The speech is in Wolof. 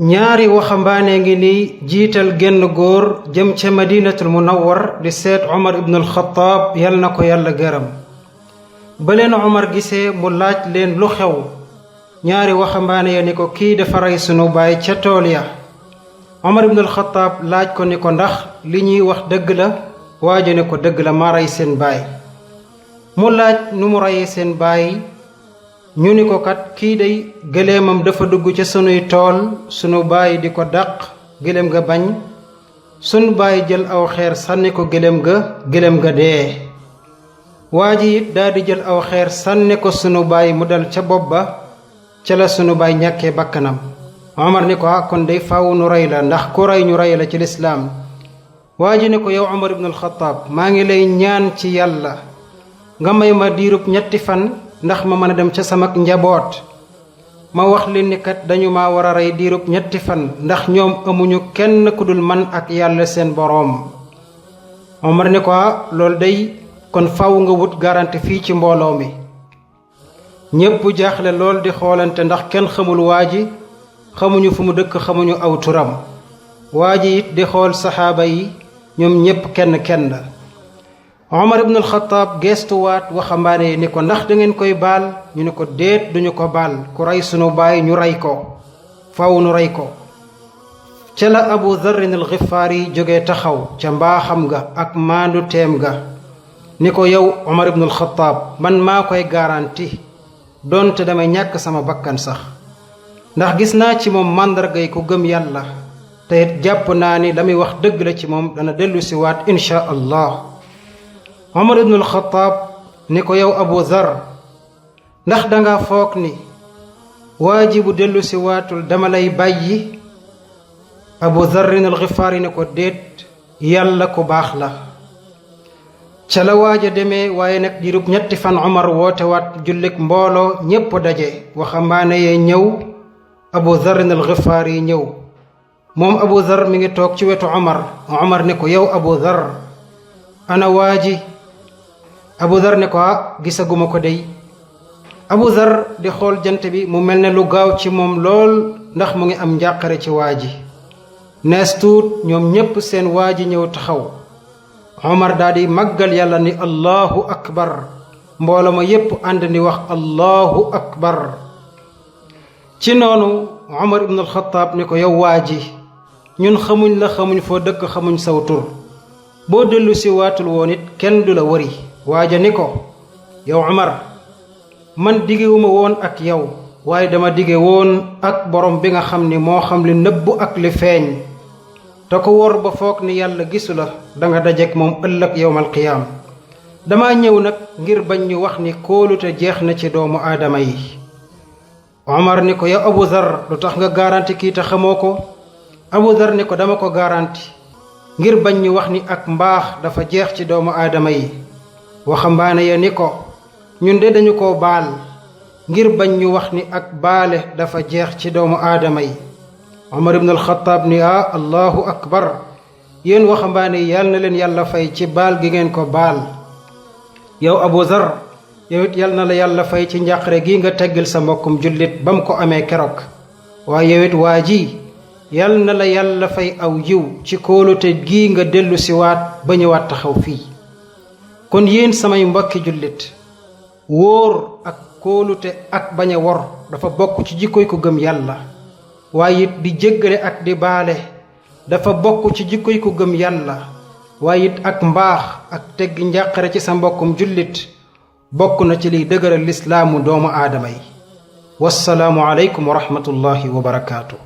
ñaari waxambaane ngi ni jiital genn góor jëm ca madinatul munawwar di seet Omar ibn al-Khattab yal na ko yàlla gërëm ba leen Omar gisee mu laaj leen lu xew ñaari waxambaane ya ni ko kii dafa rey sunu baay ca tool ya Omar ibn al-Khattab laaj ko ni ko ndax li ñuy wax dëgg la waajo ne ko dëgg la maa rey seen baay mu laaj nu mu reyee seen baay ñu ni ko kat kii day gëléemam dafa dugg ca sunuy tool sunu baay di ko dàq gëléem ga bañ sunu baay jël aw xeer sànni ko gëléem ga dee waa ji it daldi jël aw xeer sànni ko sunu baay mu dal ca bopp ba ca la sunu baay ñàkkee bakkanam Omar ni ko kon day faaw nu rey la ndax ku rey ñu rey la ci lislaam waa ji ni ko yow Omar ibn al-Khattab maa ngi lay ñaan ci yàlla nga may ma diirub 3 fan ndax ma mën a dem ca sama njaboot ma wax leen ni kat dañu ma war a rey diirub 3 fan ndax ñoom amuñu kenn ku dul man ak yàlla seen boroom Omar ni ko loolu day kon faw nga wut garanti fii ci mbooloo mi ñépp jaaxle lool di xoolante ndax kenn xamul waa ji xamuñu fu mu dëkk xamuñu aw turam waa ji it di xool saxaaba yi ñoom ñépp kenn Omar ibn al-Khattab geestuwaat waxambaane yi ni ko ndax da ngeen koy baal ñu ni ko déet duñu ko baal ku rey sunu baay ñu rey ko faw nu rey ko ca la Abu Dharrin al-Ghifari jóge taxaw ca mbaaxam ga ak maandu teem ga ni ko yow Omar ibn al-Khattab man maa koy garanti doonte damay ñàkk sama bakkan sax ndax gis naa ci moom màndargay ku gëm yàlla te it jàpp naa ni la muy wax dëgg la ci moom dana dellu si waat insha allah Omar ibn al-Khattab ni ko yow Abu Dhar ndax danga foog ni waajibu dellu si waatul dama lay bàyyi Abu Dharrin al-Ghifari ni ko déet yàlla ku baax la ca la waaja demee waaye nag diirub 3 fan Omar woote waat jullik mbooloo ñépp daje waxambaane yee ñëw Abu Dharrin al-Ghifari ñëw moom Abu Dhar mi ngi toog ci wetu Omar ni ko yow Abu Dhar ana waaji Abu Dhar ne ko gisaguma ko dey Abu Dhar di xool jant bi mu mel ne lu gaaw ci moom lool ndax mu ngi am njàqare ci waa ji nees tuut ñoom ñépp seen waa ji ñëw taxaw Omar daldi màggal yàlla ni allahu akbar mbooloo ma yépp ànd ni wax allahu akbar ci noonu Omar ibn al-Khattab ni ko yow waa ji ñun xamuñ la xamuñ foo dëkk xamuñ saw tur boo dellu si waatul woon it kenn du la wari waaja ni ko yow Omar man digewuma woon ak yow waaye dama dige woon ak borom bi nga xam ni moo xam li nëbbu ak li feeñ te ko wor ba foog ni yàlla gisu la danga dajeek moom ëllëg yowmal qiyaam dama ñëw nag ngir bañ ñu wax ni kóolute jeex na ci doomu aadama yi Omar ni ko yow Abu Dhar lu tax nga garanti kii te xamoo ko Abu Dhar ni ko dama ko garanti ngir bañ ñu wax ni ak mbaax dafa jeex ci doomu aadama yi waxambaane ya ni ko ñun de dañu ko baal ngir bañ ñu wax ni ak baale dafa jeex ci doomu aadama yi Omar ibn al-Khattab ni allahu akbar yéen waxambaane yi yal na leen yàlla fay ci baal gi ngeen ko baal yow Abu Dhar yow it yal na la yàlla fay ci njàqare gi nga teggil sa mbokkum jullit ba mu ko amee keroog waaye yow it waa ji yal na la yàlla fay aw yiw ci kóolute gii nga dellu si waat ba ñëwaat taxaw fii kon yéen samay mbokki jullit wóor ak kóolute ak bañ a wor dafa bokk ci jikkoy ku gëm yàlla waaye it di jéggale ak di baale dafa bokk ci jikkoy ku gëm yàlla waaye it ak mbaax ak tegg njàqare ci sa mbokkum jullit bokk na ci liy dëgëral lislaamu doomu aadama yi wassalaamu aleykum wa rahmatullahi wa barakaatu